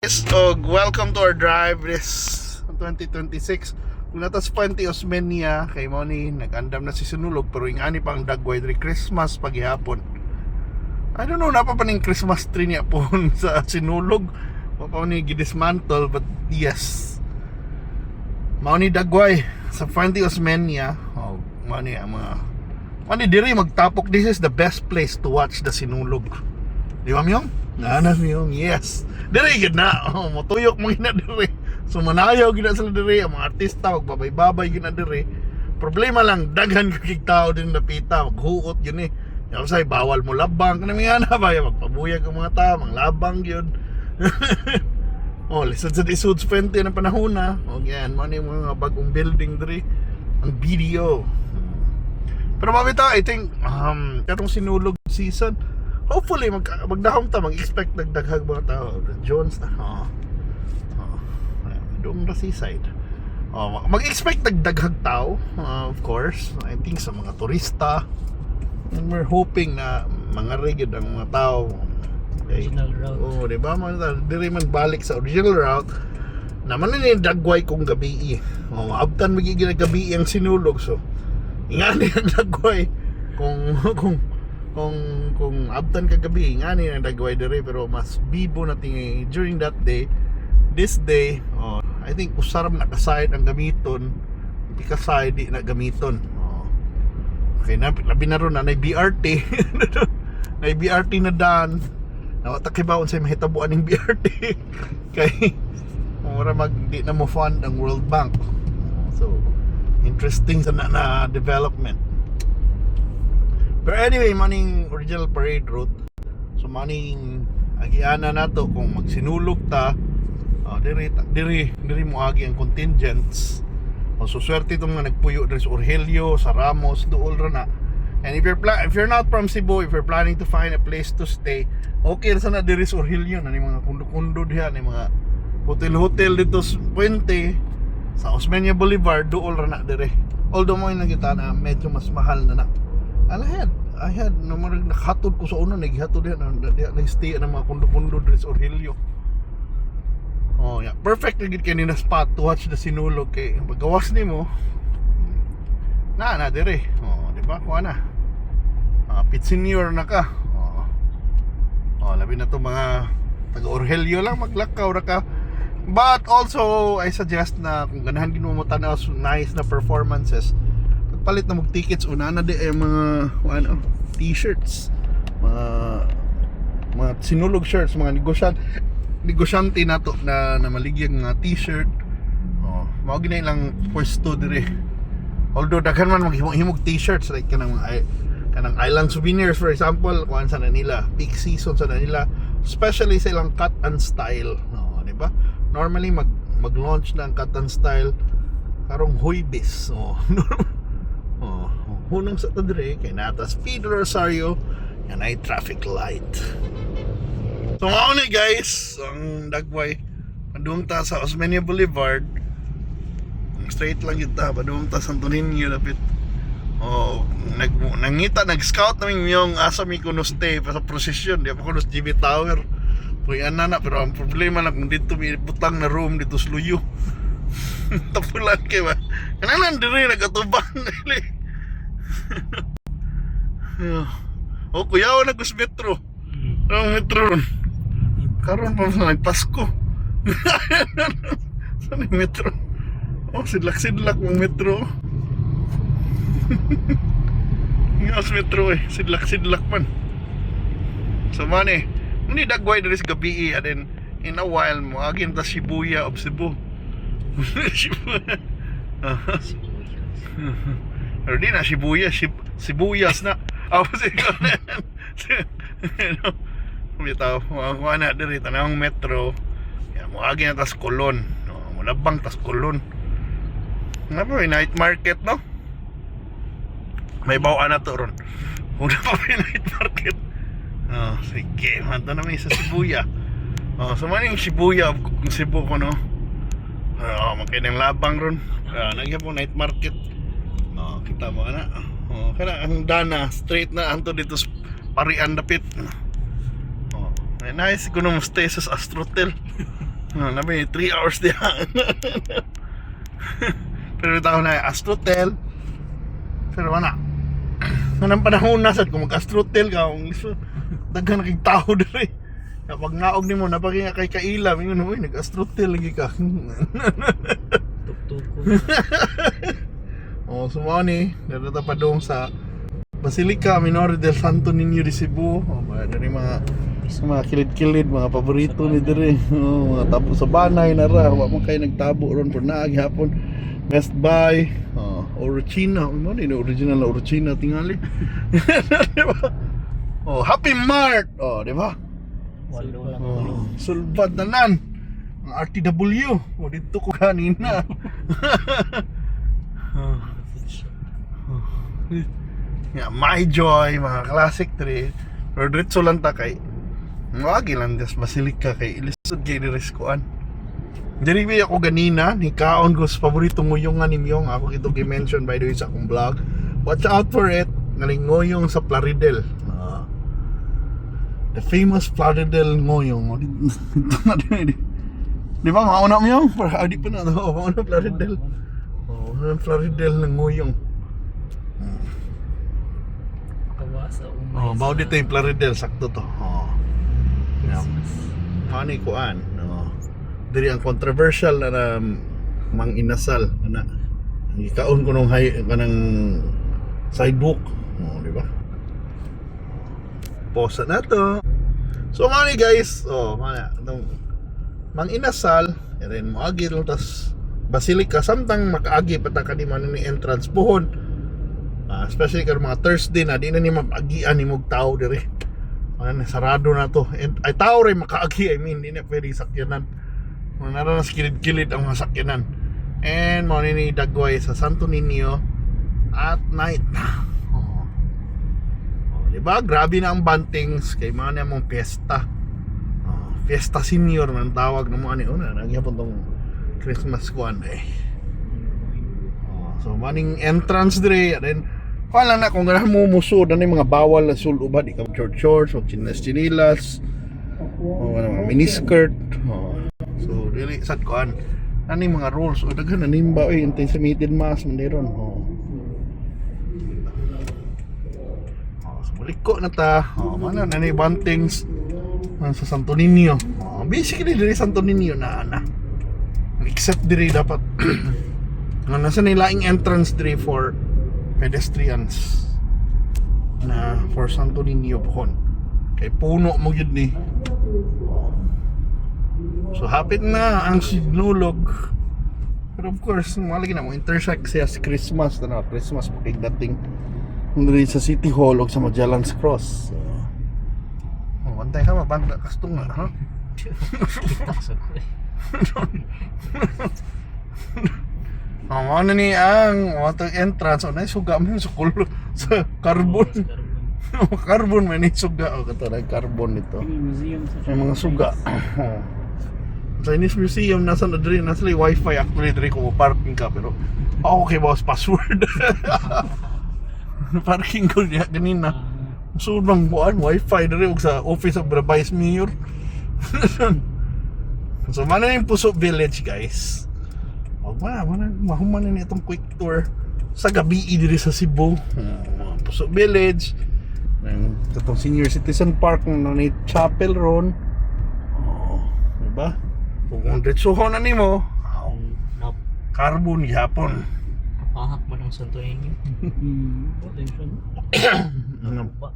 So, welcome to our drive this 2026. Kung naa ta sa Fuente Osmeña, kay mao ni nag-andam na si Sinulog, pero yung ani pang dagway diri, Christmas paghihapon. I don't know, naa pa pa ning Christmas tree niya po sa Sinulog. Wa pa ni gidismantle, but yes. Mao ni dagway sa Fuente Osmeña. Oh, mao ni ang mga mao ni diri magtapok. This is the best place to watch the Sinulog. Di ba, Myong? Naana Myong, yes. Diri gid na. Oh, motuyok mo gina diri. So manayaw gid na sila diri, ang mga artista magbabay-babay gid na diri. Problema lang, daghan kag tao din napita, maghuot yun eh. Yaw say bawal mo labang kanang mga na ba, magpabuyag ang mga tao, manglabang yun. Oh, lisod sa isud sa Fuente ng panahon na. O yan, mo ni mga bagong building diri. Ang BDO. Pero mabita, I think katong Sinulog season, hopefully magdahom ta, mag-expect nagdaghag mga tao. Jones na. Oh. Oh. Doon ra seaside. Oh, mag-expect nagdaghag tao, of course. I think sa mga turista. And we're hoping na mga rigid ang mga tao. Okay. Original route. Oo, di ba? Mga diri man balik sa original route. Naman ni dagway kung gabi. Oh, maabtan magiging gabi ang Sinulog, so ingani ang dagway kung abtan ka gabi, ingani ang dagway diri, pero mas bibo na tingi during that day, this day. Oh, I think usa ra na ka side ang gamiton, di ka side di na gamiton. Oh. Okay na, labi na ron na nay BRT, nay BRT na dan na wa ta kibaw unsay mahitabo aning BRT kay mura mag di na mo fund ang World Bank. So interesting sa na development. Pero anyway, maning original parade route. So maning agiana nato kung magsinulog ta, oh, diri diri moagi ang contingents. Oh, so swerte itong mga nagpuyo diri sa Orgelio, sa Ramos, duol ra na. And if you're not from Cebu, if you're planning to find a place to stay, okay ra sana diri sa Orgelio na ni mga kundo-kundo diha, ni mga hotel-hotel dito sa Puente, sa Osmeña Boulevard, duol ra na dire. Although mo yung nakita na medyo mas mahal na na. And I had, no, murag nakahatod ko sa una, naghatod diha, na, diha, nag-stay ng mga kundo-kundo diri sa Orgelio. Oh, yeah. Perfect na gid kay ni na spot to watch the Sinulog kay paggawas nimo na na dire. Oh, di ba? Kuha na. Ah, pit senior na ka. Oh. Oh, labi na to mga taga Orgelio lang, maglakaw ra ka. But also, I suggest na kung ganahan gid mo tanaw sa nice na performances, pagpalit na mo tickets, una na di ay mga ano, t-shirts, mga Sinulog shirts, mga negosyante nato na na maligyag nga t-shirt. Oh, mao gina ilang pwesto dire. Although daghan man maghimo-himog t-shirts like kanang Island Souvenirs, for example, kuan sa nila, peak season sa nila, especially sa ilang cut and style. No, di ba? Normally mag-launch na ang cut and style karong Huybis. Oh. Oh, hunong sa ta dire kay naa ta sa Pedro Rosario yan ay traffic light. So mao ni, guys, ang dagway. Padung ta sa Osmeña Boulevard. Straight lang yun ta, padung ta Santo Niño lapit. Oh, nangita, nag-scout namin yung asa mi kuno stay pa sa prosesyon, di pa kuno sa GB Tower. Puyan na na, pero ang problema lang kung dito may butang na room dito sa Luyo. Tapulan kay ba? Kanang diri nagatubang. Oh, kuya, na kus metro. Ang metro ron. Karon pa sa Pasko. Sa yung metro? Oh, sidlak-sidlak mong metro. Nga sa metro eh, sidlak-sidlak man. So man eh, hindi dagway diri sa gabi eh, and then in a while mo agin ta Shibuya of Cebu. Shibuya. Pero di na Shibuya, Sibuyas na. Ah, siguro na. Ano? Bitaw, mga na diri tanawang metro. Ya, mo agi na tas Colon. No, mulabang tas Colon. Nga pa may night market, no? May bawaan na to ron. Una pa may night market. Oh, sige, manta na may sa Shibuya. Oh, so man yung Shibuya kung Cebu ko, no. Oh, magkinang labang ron. Ah, nagya po night market. No, kita mo ana. Oh, kana ang dana straight na anto dito sa Parian dapit. Oh, ay nice kuno mo stay sa Astrotel. No, nabi 3 hours diha. Pero tao na Astrotel. Pero wala. Nganang panahon na sad kung mag-Astrotel ka, kung iso, daghan na kay tao diri. Kapag naog nimo napagi nga kay kaila, mingon, "Uy, nag-Astrotel lagi ka." Tuktuko. Oh, so mao ni, dito ta padung sa Basilica Minore del Santo Niño de Cebu. Oh, mga diri mga kilid-kilid, mga paborito ni diri. Oh, mga tabo sa banay na ra, wa man kay nagtabo ron pero naa gihapon. Best Buy, oh, Orochina, mo ni original na Orochina tingali. Di ba? Oh, Happy Mart. Oh, di ba? Walo lang. Oh, sulbad na nan. Ang RTW. O, dito ko kanina. Oh. Food shop. Yeah, My Joy, mga classic tre. Pero diretso lang ta kay wagi lang des Basilica kay ilisod kay diri sa kuan. Diri ba ako ganina ni kaon ko sa paborito nguyong nga ni Myong. Ako ito gi-mention by the way sa akong vlog. Watch out for it. Ngaling nguyong sa Plaridel. Ah. The famous Plaridel nguyong. O, dito na din. Di ba mauna mo yung? Ah, di pa na. Oh, mauna Plaridel. Oh, Plaridel ng nguyong. Kawa sa umay. Oh, mao dito yung Plaridel sakto to. Oh. Yeah. Christmas. Mao ni kuan, no. Diri ang controversial na, na mang inasal ana. Ang gikaon ko nung hay kanang sidewalk. Oh, di ba? Posa na to. So mao ni guys, oh, mao na atong mang inasal, and then moagi lang tas Basilica samtang makaagi pa ta kani man ni entrance puhon. Ah, especially karon mga Thursday na di na ni mapagian ni mog tao diri. Ano, sarado na to. And, ay tao rin makaagi, I mean, di na pwede sakyanan. Mga nara na sa kilid-kilid ang mga sakyanan. And mao ni dagway sa Santo Niño at night. Oh. Oh, di ba? Grabe na ang bantings kay mga na mong piyesta. Oh, Fiesta Senior man tawag na mo ani una nagyapon tong Christmas kuan eh. Oh, so maning entrance dire and then kuan lang na kung ganahan mo musod ano yung mga bawal na sul-uba di ka short shorts o chinelas chinilas o ano, mga miniskirt. Oh. So really sad kuan ano yung mga rules o daghan na nimba oy intermittent mask man ron. Oh. Oh, so muliko na ta. Oh, mana na ni bantings man sa Santo Niño. Oh, basically diri Santo Niño na na. Except diri dapat nga nasa nilaing entrance diri for pedestrians na for Santo Niño pohon. Kay puno mo gyud ni. Oh. So hapit na ang Sinulog. Pero of course, malagi na mo intersect siya sa Christmas na Christmas pagdating diri sa City Hall o sa Magellan's Cross. So, oh, bantay ka mabangga kastong na, ha? Kita sa ko eh. Oh, mao na ni ang water entrance o na suga mo sa kulo sa carbon. Oh, sa carbon. Carbon man ni suga o kato na carbon nito. May museum sa May mga suga. Chinese Museum nasa na diri nasa lay wifi actually diri kung parking ka pero ako kay boss password. Parking ko niya ganina. So bang kuan wifi diri og sa office of the vice mayor. So mana yung Puso Village, guys. Og mana mana mahuman na ni itong quick tour sa gabi diri sa Cebu. Mga Puso Village. Ang katong Senior Citizen Park na ni Chapel ron. Oh, di ba? Kung kung diretsohon na nimo, aw, Nap carbon gihapon. Pahak man ang Santo Niño. Attention. Ano? Ba?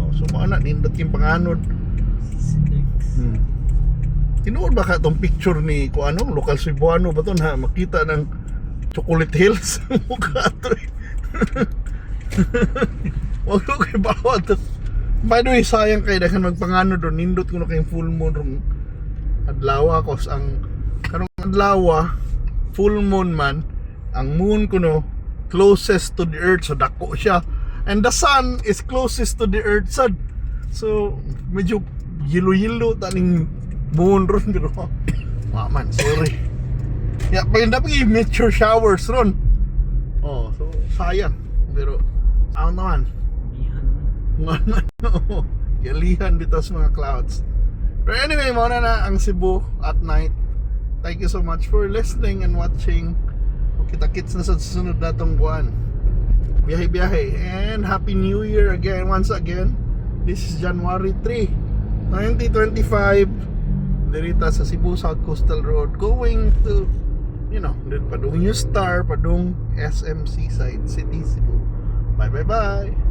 Oh, so mao na nindot yung panganod. Six. Tinuod ba ka tong picture ni ko ano, lokal Cebuano ba to na makita ng Chocolate Hills mukha to eh. Wag ko kay bawa to. By the way, sayang kay daghan magpangano doon, nindot ko na kayong full moon rong adlaw cause ang karong adlaw full moon man ang moon kuno closest to the earth, so dako siya, and the sun is closest to the earth sad, so medyo yelo-yelo taning moon ron, pero wa man, sorry ya pa yun dapat meteor showers ron. Oh, so sayang, pero ano naman. Mihan man. Nga. Gialihan bitaw sa mga clouds. Pero anyway, mao na na ang Cebu at night. Thank you so much for listening and watching. Kita-kits na sa susunod natong buwan. Biyahe-biyahe. And Happy New Year again, once again. This is January 3, 2025. Diri ta sa Cebu South Coastal Road going to padung New Star, padung SM Seaside City, Cebu. Bye bye bye.